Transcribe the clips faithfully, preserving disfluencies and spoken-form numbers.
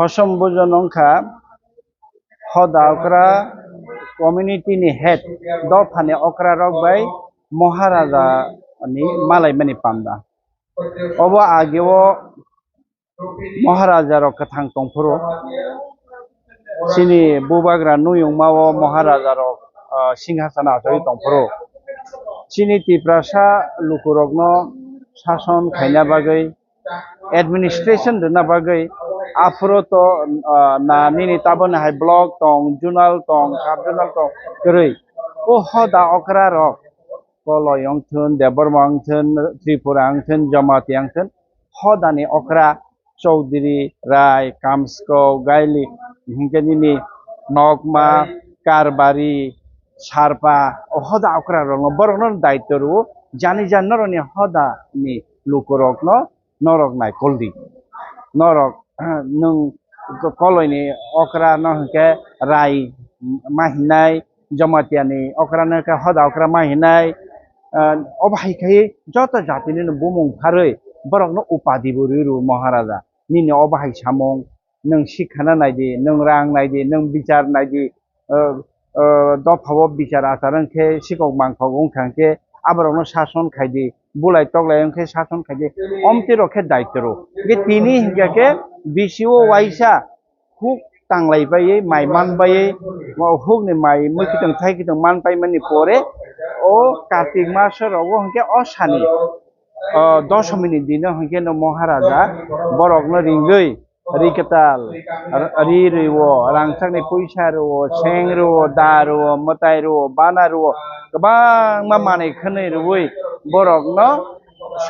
Hosom bujon wngkha hoda okra community ni head, dophani okra rok bai Maharaja ni malaimani panda. Obo ageo Maharaja rok kwthang tongphuru. Chini bubagra nuyungma o Maharaja rok, ah, singhasana achaiwi tongphuru. Chini Tiprasa lukurokno sason khaina bagwi, administration rwna bagwi, aphuru to, ah, na nini taboni hai block tong, zonal tong, sub zonal tong, kwrwi. O hoda okra rok Koloi wngthun, Debbarma wngthun, Tripura wngthun, Jamatia wngthun, hodani okra Chaudhary, Rai, Kamsko, Gaili, hinkhe nini Nokma, Karbari, Sarpa, o hoda okra rokno borokno daityo rwo, jani jani norokni hodani lukurokno norok naikol di. Norok, nwng ko-, koloini okra no hinkhe Rai ma hinai, Jamatia ni okra no hinkhe hoda okra ma hinai. Ah, obo hai khai joto jati ni no bumung pharwi borok no upadi bo rwi rwo Maharaja. Nini obo hai samung, nwng sikhana nai di, nwng rang nai di, nwng bichar nai di, ah, ah, dopha o bichar achar wngkhe sikok mangkok wngkha hinkhe aborok no sason khai di. Bulai toklai wngkhe sason khaidi, omtwi rok khe daityo rw. Hinkhe tini hinkhe khe bisi o waisa huk tanglai baiwi, mai man baiwi, o hukni mai mui kwtwng thai kwtwng man paimani pore, o Kartik maso rogo hinkhe o sani, o, dosomini dino hinkhe no Maharaja borokno ringwi, ri kwtal, r-, ri rwo, rangchakni puisa rwo, seng rwo, da rwo, mwtai rwo, bana rwo, kwbangma manwi khwnwi rwui borokno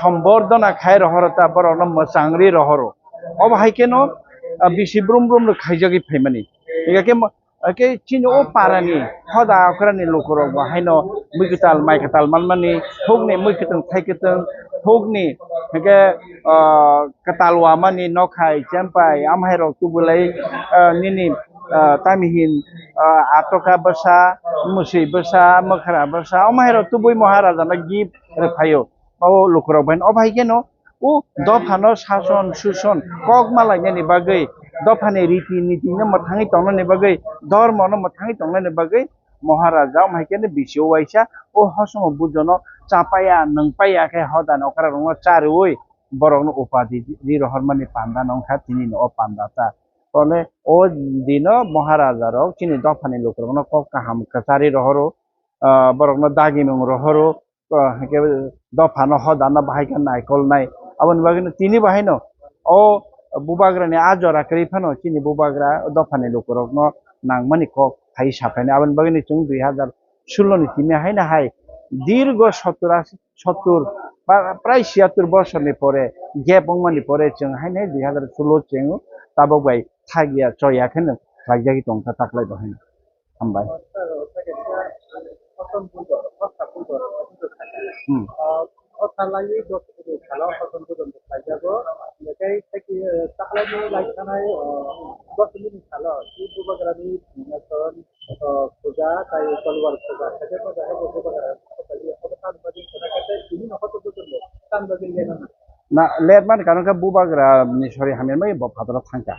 sombordona khai rohoro ta, borokno mwchang ri rohoro. Obo hai kheno, ah, bisi brum brum rok khaijagwi phaimani. Hingkhe mo-, Ake chini o parani hoda okrani lukurok bo haino mui kwtal mai kwtal manmani, hukni mui kwtwng thai kwtwng, hukni hwnkhe, ah, kwtal wamani nokhai chempai amhairok tubulai, ah, nini, ah, tamihin, ah, atoka bwsa, mwswi bwsa, mwkhra bwsa, amhairok tubui Maharajano gift rwphaio. O lukurok bai obo hai kheno o dophano sason suson kok ma lainani bagwi, dophani riti nitino mwthangwi tongnani bagwi, dhormono mwthangwi tongnani bagwi Maharaja omo hai kheno bisio waisa o hosongo bujono chapaya nungpaya khe hoda nokra rokno charwi borokno upadi ri rohormani panda nongkha, tini no o panda ta. Tole o dino Maharaja rok chini dophani lukurokno kok kaham kwchari rohoro, ah, borokno dagimung rohoro, ah, hwnkhe dophano hodano bahai khe naikolnai. Aboni bagwino tini bahaino o bubagrani a jora kwrwi phano chini bubagra dophani lukurokno nangmani kok phai saphaini. Aboni bagwino chwng dui hazar sullo ni tini haino hai dirgo sottor asi, sottor ba prai siyattor bosorni pore gap wngmani pore chwng haino hai dui hazar sullo chwng tabuk bai thakya choya kheno khlaijagwi tongkha taklai bahaino. Hambai. Hmm. Na, let mani karon khe bubagra ni sori hamya bai bo phataro thangkha.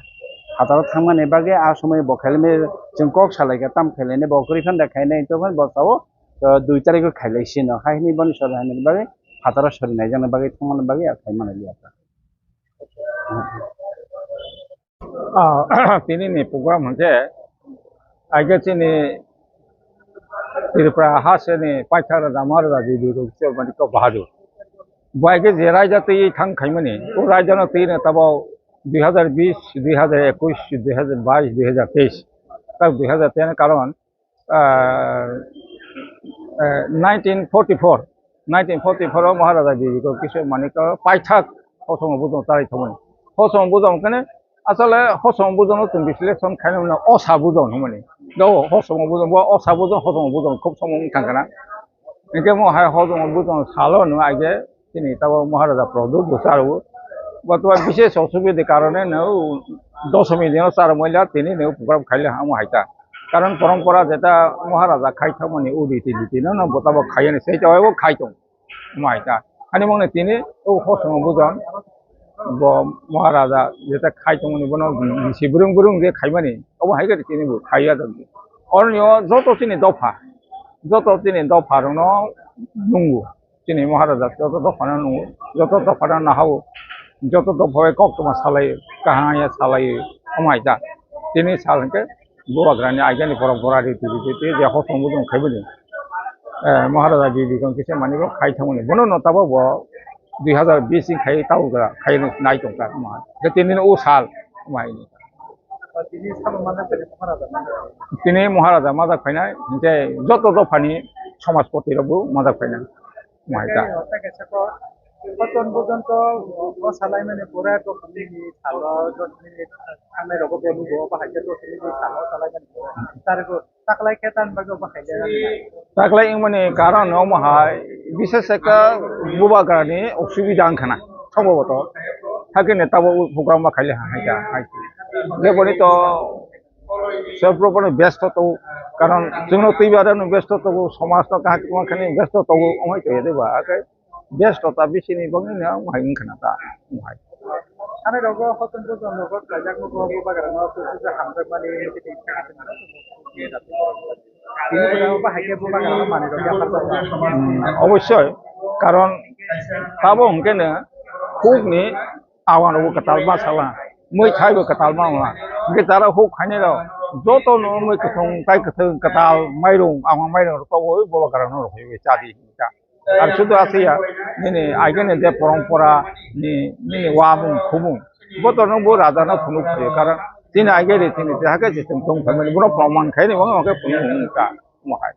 Phataro thangmani bagwi a somoi bo khailai chwng kok salaikha, tam khailaini bo kwrwi phanda khainai, tongphani bo sao, o, dui tarikh o khailai sino. Hai hwnwi boni sori hamyani bagwi phataro sori naijakna bagwi thangmani bagwi a khaimani liya kha. Ah, tini ni program hwnkhe, aige chini Tripura hasteni paithak raja Maharaja Bibir Kishore Manikya Bahadur. Bo aige je raja twi thang khaimani, o raja no twi no tabok dui hazar bish, dui hazar ekush, dui hazar baish, dui hazar teis, tak dui hazar ten karon, ah, eh, nineteen forty-four, nineteen forty-four o Maharaja Bibir Kishore Manikya paithak hosongo bujon tarai thumani. Hosongo bujon kene asole hosongo bujon o chwng বিশ্লেষণ khaina mano osa bujon hwnmani. Do hosongo bujon bo osa bujon, hosongo bujon khub somo wng thang kana. Hingke mo hai hojong bujong salo no aige chini tabo Maharaja Pradyut bo charo. Bo to bises osubidhe karone no dosomi dino charo moila tini no program khaile hamo haita. Karon porompora jeta Maharaja khai thangmani o riti riti no no bo tabo khaiya ni sei tabo khai tong. Omo hai ta. Ani mangni tini o hosong bujon bo Maharaja jeta khai tongmani bono bisi burung burung je khaimani obo hai khe tini bo khaiya tong. Oroni o joto chini dopha, joto chini dopha rokno nungo. Chini Maharaja joto dopha no nungo, joto dopha no nahao, joto dopha bai koktma salai, kaham ya salai, omo hai ta. Tini sal hingke Bubagrani aigani porompora riti riti je hosong bujong khaibani. Eh, Maharaja Bibikam kisa manwi bo khai thangmani. Bono no tabok bo dui hazar bish ni khai tabok jora khai nai tongkha omo hai. Khe tini o sal omo hai ni. Tini Maharaja majak phainai, hingke joto dophani somajpoti rok bo majak phainai. Omo hai ta. Koton bojonto o salaimani pore dosmini salo, dosmini thangnai rogo bo nugo, bahai khe dosmini salo salaimani pore. Tarigo taklai khe tan bagwi bahai khe. Taklai wngmani karon omo hai, bises ekta Bubagrani osubida wngkha na, somboboto. Hakhe ne tabo program ma khaile ha, hai ta, hai. Jeboni to sel propano besto to, karon chwngno twi barano besto to, somajno kaham tongma khani besto to, omo hai to yede ba, khe. Besto ta bisini bagwi no hai wngkha na ta, hai. Ani rogo hotun to jon rogo khlaijakno bo Bubagrano kuchuja hamjakmani tini kha. Tini bo bahai khe Bubagrano manwi rok yapharjakma. Hmm, obossoi, karon tabo hwnkhe no hukni awan rogo kwtal ma sala, mui thai bo kwtal ma wngla. Hwnkhe tara huk khainai rok joto no mui kwthwng tai kwthwng kwtal mairung, awan mairung rok to bo Bubagrano rok chadi. Ar sudu aswk ya, nini aigene de porompora ni, nini wamung khumung. Bo to nung bo raja no phunuk khayo, karon tini aige de tini te hake je tong tong phaimani, bono proman khai ni, omo khe phunuk hwnka, omo hai.